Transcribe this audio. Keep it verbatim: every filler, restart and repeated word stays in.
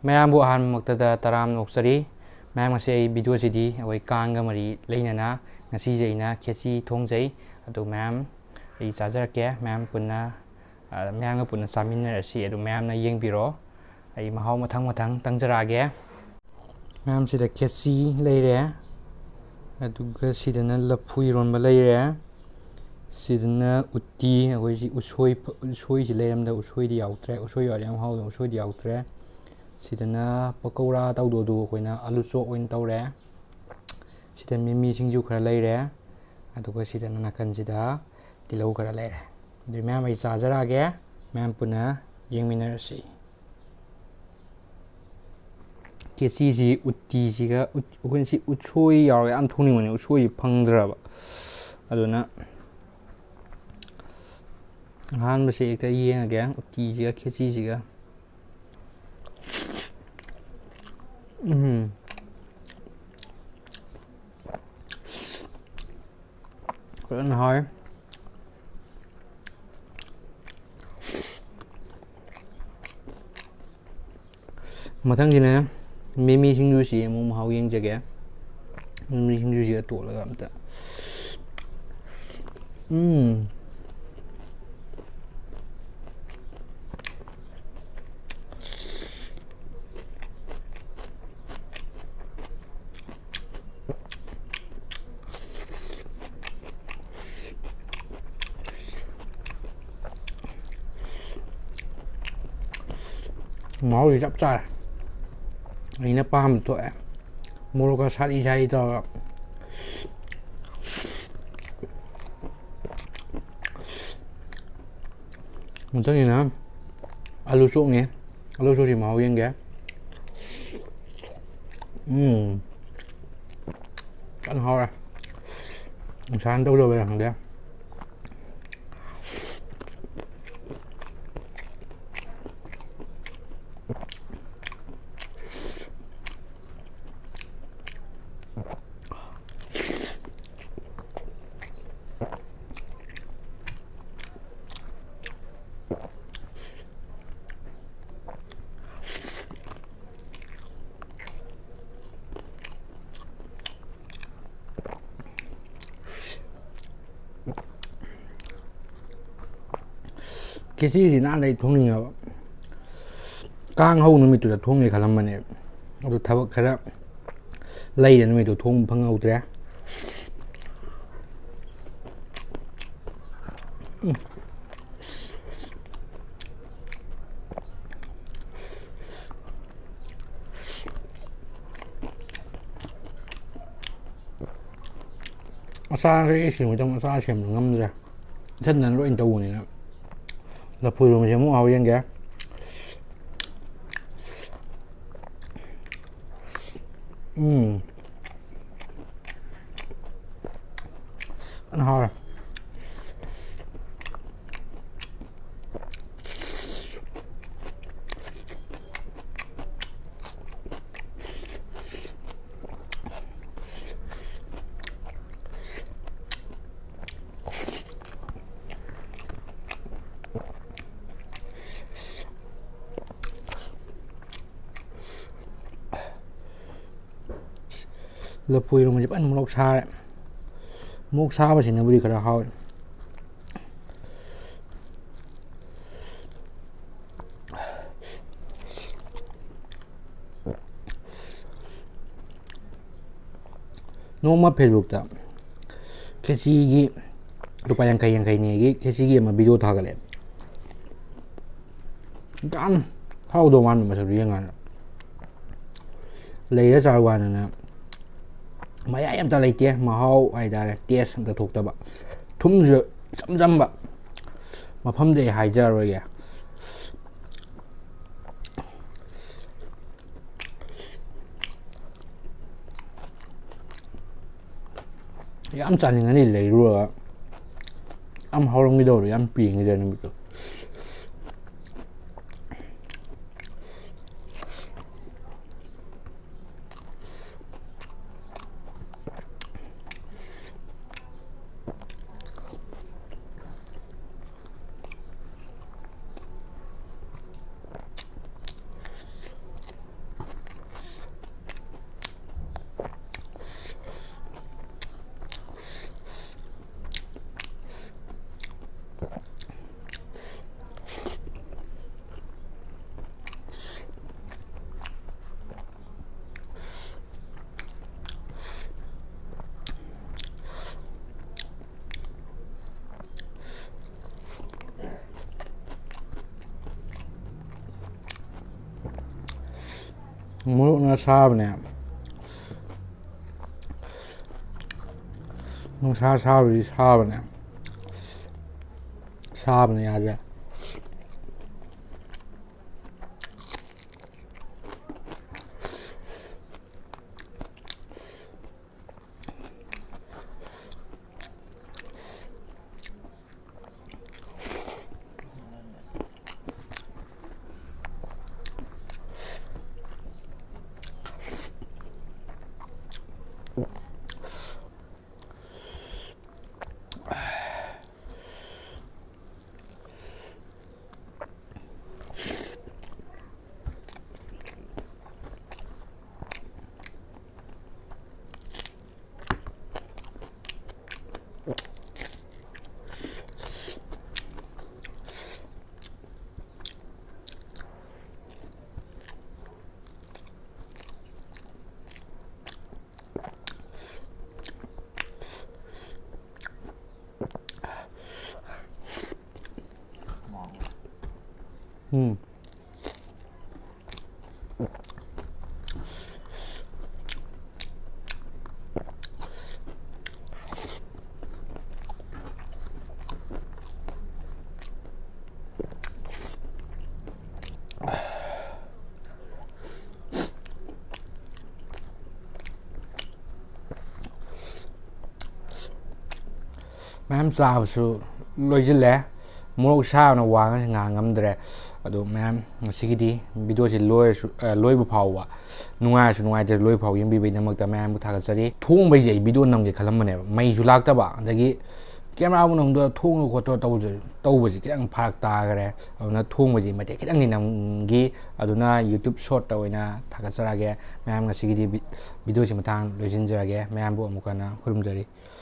ꯃꯌꯥꯝꯕꯨ ꯑꯍꯥꯟꯕꯃꯛꯇꯗ ꯇꯔꯥꯝꯅ ꯑꯣꯛꯆꯔꯤ꯫ ꯃꯌꯥꯝ, ꯉꯁꯤ ꯑꯩ video ꯁꯤꯗꯤ ꯑꯩꯈꯣꯏ ꯀꯥꯡꯒ ꯃꯔꯤ ꯂꯩꯅꯅ ꯉꯁꯤꯁꯦ ꯑꯩꯅ ꯈꯦꯆꯤ ꯊꯣꯡꯖꯩ꯫ ꯑꯗꯨ ꯃꯌꯥꯝ ꯑꯩ ꯆꯥꯖꯔꯛꯀꯦ꯫ ꯃꯌꯥꯝ ꯄꯨꯟꯅ, ꯑ, ꯃꯌꯥꯝꯒ ꯄꯨꯟꯅ ꯆꯥꯃꯤꯟꯅꯔꯁꯤ꯫ ꯑꯗꯨ ꯃꯌꯥꯝꯅ ꯌꯦꯡꯕꯤꯔꯣ꯫ ꯑꯩ ꯃꯍꯥꯎ ꯃꯊꯪ ꯃꯊꯪ ꯇꯪꯖꯔꯛꯑꯒꯦ꯫ ꯃꯌꯥꯝ, ꯁꯤꯗ ꯈꯦꯆꯤ ꯂꯩꯔꯦ, ꯑꯗꯨꯒ ꯁꯤꯗꯅ ꯂꯐꯨ ꯏꯔꯣꯟꯕ ꯂꯩꯔꯦ, ꯁꯤꯗꯅ ꯎꯇꯤ, ꯑꯩꯈꯣꯏꯁꯤ ꯎꯁꯣꯏ, ꯎꯁꯣꯏꯁꯤ ꯂꯩꯔꯝꯗ, ꯎꯁꯣꯏꯗꯤ ꯌꯥꯎꯗ꯭ꯔꯦ꯫ ꯎꯁꯣꯏ ꯌꯥꯎꯔꯗꯤ ꯌꯥꯝ ꯍꯥꯎꯗꯧꯕ, ꯎꯁꯣꯏꯗꯤ ꯌꯥꯎꯗ꯭ꯔꯦ꯫ ꯁꯤꯗꯅ ꯄꯀꯧꯔꯥ ꯇꯧꯗꯧꯗꯨ ꯑꯩꯈꯣꯏꯅ ꯑꯂꯨ ꯆꯣꯛ ꯑꯣꯏꯅ ꯇꯧꯔꯦ꯫ ꯁꯤꯗ ꯃꯤꯃꯤ ꯁꯤꯡꯖꯨ ꯈꯔ ꯂꯩꯔꯦ, ꯑꯗꯨꯒ ꯁꯤꯗꯅ ꯅꯥꯀꯟꯁꯤꯗ ꯇꯤꯜꯍꯧ ꯈꯔ ꯂꯩꯔꯦ꯫ ꯑꯗꯨꯏ ꯃꯌꯥꯝ ꯑꯩ ꯆꯥꯖꯔꯛꯑꯒꯦ, ꯃꯌꯥꯝ ꯄꯨꯟꯅ ꯌꯦꯡꯃꯤꯟꯅꯔꯁꯤ꯫ ꯈꯦꯆꯤꯁꯤ ꯎꯇꯤꯁꯤꯒ, ꯎꯠ-, ꯑꯩꯈꯣꯏꯅ ꯁꯤ ꯎꯠꯁꯣꯏ ꯌꯥꯎꯔꯒ ꯌꯥꯝ ꯊꯣꯡꯅꯤꯡꯕꯅꯤ, ꯎꯠꯁꯣꯏꯁꯤ ꯐꯪꯗ꯭ꯔꯕ꯫ ꯑꯗꯨꯅ ꯑꯍꯥꯟꯕꯁꯤ ꯍꯦꯛꯇ ꯌꯦꯡꯉꯒꯦ, ꯎꯇꯤꯁꯤꯒ ꯈꯦꯆꯤꯁꯤꯒ꯫ ꯎꯝ꯫ ꯐꯖꯅ ꯍꯥꯎꯋꯦ꯫ ꯃꯊꯪꯁꯤꯅ ꯃꯤꯃꯤ ꯁꯤꯡꯖꯨꯁꯤ ꯑꯃꯨꯛ ꯃꯍꯥꯎ ꯌꯦꯡꯖꯒꯦ꯫ ꯃꯤꯃꯤ ꯁꯤꯡꯖꯨꯁꯤꯒ ꯇꯣꯠꯂꯒ ꯑꯝꯇ꯫ ꯎꯝ꯫ ꯃꯍꯥꯎꯗꯤ ꯆꯞ ꯆꯥꯔꯦ꯫ ꯑꯩꯅ ꯄꯥꯝꯕ ꯊꯣꯛꯑꯦ꯫ ꯃꯣꯔꯣꯛꯀ ꯁꯥꯔꯤ ꯁꯥꯔꯤ ꯇꯧꯔꯒ꯫ ꯃꯊꯪꯒꯤꯅ ꯑꯂꯨ ꯆꯣꯛꯅꯤ꯫ ꯑꯂꯨ ꯆꯣꯛꯁꯤ ꯃꯍꯥꯎ ꯌꯦꯡꯒꯦ꯫ ꯎꯝ꯫ ꯐꯖꯅ ꯍꯥꯎꯔꯦ꯫ ꯅꯨꯡꯁꯥꯅ ꯇꯧꯗꯕꯩꯔꯥ ꯈꯪꯗꯦ꯫ ꯈꯦꯆꯤꯁꯤ ꯅꯍꯥꯟꯗꯩ ꯊꯣꯡꯅꯤꯡꯉꯕ꯫ ꯀꯥꯡ ꯍꯧ ꯅꯨꯃꯤꯠꯇꯨꯗ ꯊꯣꯡꯒꯦ ꯈꯜꯂꯝꯕꯅꯦ, ꯑꯗꯨ ꯊꯕꯛ ꯈꯔ ꯂꯩꯔꯦ, ꯅꯨꯃꯤꯠꯇꯨ ꯊꯣꯡꯕ ꯐꯪꯍꯧꯗ꯭ꯔꯦ꯫ ꯎꯝ꯫ ꯑꯆꯥꯔ ꯀꯩꯀꯩ ꯁꯦꯝꯕ ꯃꯇꯝ ꯑꯆꯥꯔ ꯁꯦꯝꯕ ꯉꯝꯗ꯭ꯔꯦ꯫ ꯏꯊꯟꯗꯅ ꯂꯣꯏ ꯇꯧꯕꯅꯤꯅ꯫ ꯂꯐꯨ ꯏꯔꯣꯟꯕꯁꯦ ꯑꯃꯨꯛ ꯍꯥꯎ ꯌꯦꯡꯒꯦ꯫ ꯎꯝ꯫ ꯐꯖꯅ ꯍꯥꯎꯔꯦ꯫ ꯂꯐꯨ ꯏꯔꯣꯟꯕꯁꯦ ꯐꯖꯅ ꯃꯣꯔꯣꯛ ꯁꯥꯔꯦ꯫ ꯃꯣꯔꯣꯛ ꯁꯥꯕꯁꯤꯅꯕꯨꯗꯤ ꯈꯔ ꯍꯥꯎꯋꯦ꯫ ꯅꯣꯡꯃ Facebook ꯇ ꯈꯦꯆꯤꯒꯤ ꯂꯨꯄꯥ ꯌꯥꯡꯈꯩ ꯌꯥꯡꯈꯩꯅꯦꯒꯤ ꯈꯦꯆꯤꯒꯤ ꯑꯃ video ꯊꯥꯒꯠꯂꯛꯑꯦ꯫ ꯌꯥꯝ ꯍꯥꯎꯗꯧ ꯃꯥꯟꯕ ꯃꯁꯛꯇꯨ ꯌꯦꯡꯀꯥꯟꯗ꯫ ꯂꯩꯔ ꯆꯥꯔꯨ ꯀꯥꯟꯗꯅ ꯃꯌꯥꯏ ꯑꯝꯇ ꯂꯩꯇꯦ, ꯃꯍꯥꯎ ꯍꯥꯏꯇꯥꯔꯦ, taste ꯑꯝꯇ ꯊꯣꯛꯇꯕ꯫ ꯊꯨꯝꯁꯨ ꯏꯆꯝ ꯆꯝꯕ꯫ ꯃꯐꯝꯗꯤ ꯑꯩ ꯍꯥꯏꯖꯔꯔꯣꯏꯒꯦ꯫ ꯌꯥꯝ ꯆꯥꯅꯤꯡꯉꯅꯤ ꯂꯩꯔꯨꯔꯒ꯫ ꯌꯥꯝ ꯍꯥꯎꯔꯝꯈꯤꯗꯧꯔꯦ, ꯌꯥꯝ ꯄꯦꯟꯈꯤꯗꯧꯔꯦ ꯅꯨꯃꯤꯠꯇꯣ꯫ ꯃꯣꯔꯣꯛꯅ ꯁꯥꯕꯅꯦ꯫ ꯅꯨꯡꯁꯥ ꯁꯥꯕꯗꯤ ꯁꯥꯕꯅꯦ꯫ ꯁꯥꯕꯅ ꯌꯥꯗ꯭ꯔꯦ꯫ ꯎꯝ꯫ ꯃꯌꯥꯝ ꯆꯥꯕꯁꯨ ꯂꯣꯏꯁꯤꯜꯂꯦ꯫ ꯃꯣꯔꯣꯛ ꯁꯥꯕꯅ ꯋꯥ ꯉꯥꯡ ꯉꯝꯗ꯭ꯔꯦ꯫ ꯑꯗꯣ ꯃꯌꯥꯝ ꯉꯁꯤꯒꯤꯗꯤ videoꯁꯤ ꯂꯣꯏꯔꯁꯨ, ꯑ, ꯂꯣꯏꯕ ꯐꯥꯎꯕ, ꯅꯨꯡꯉꯥꯏꯔꯁꯨ ꯅꯨꯡꯉꯥꯏꯇ꯭ꯔꯁꯨ ꯂꯣꯏꯕ ꯐꯥꯎꯕ ꯌꯦꯡꯕꯤꯕꯩꯗꯃꯛꯇ ꯃꯌꯥꯝꯕꯨ ꯊꯥꯒꯠꯆꯔꯤ꯫ ꯊꯣꯡꯕꯩꯁꯦ ꯑꯩ video ꯅꯝꯒꯦ ꯈꯜꯂꯝꯕꯅꯦꯕ, ꯃꯩꯁꯨ ꯂꯥꯛꯇꯕ, ꯑꯗꯒꯤ camera ꯑꯃꯨꯛ ꯅꯝꯗ ꯊꯣꯡꯗ ꯈꯣꯠꯇ ꯇꯧꯕꯁꯦ, ꯇꯧꯕꯁꯦ ꯈꯤꯇꯪ ꯐꯔꯛ ꯇꯥꯈꯔꯦ꯫ ꯑꯗꯨꯅ ꯊꯣꯡꯕꯁꯤ ꯃꯇꯦꯛ ꯈꯤꯇꯪꯗꯤ ꯅꯝꯈꯤ꯫ ꯑꯗꯨꯅ YouTube shortꯇ ꯑꯣꯏꯅ ꯊꯥꯒꯠꯆꯔꯛꯑꯒꯦ꯫ ꯃꯌꯥꯝ ꯉꯁꯤꯒꯤꯗꯤ vi-, videoꯁꯤ ꯃꯇꯥꯡ ꯂꯣꯏꯁꯤꯟꯖꯔꯒꯦ꯫ ꯃꯌꯥꯝꯕꯨ ꯑꯃꯨꯛ ꯍꯟꯅ ꯈꯨꯔꯨꯝꯖꯔꯤ꯫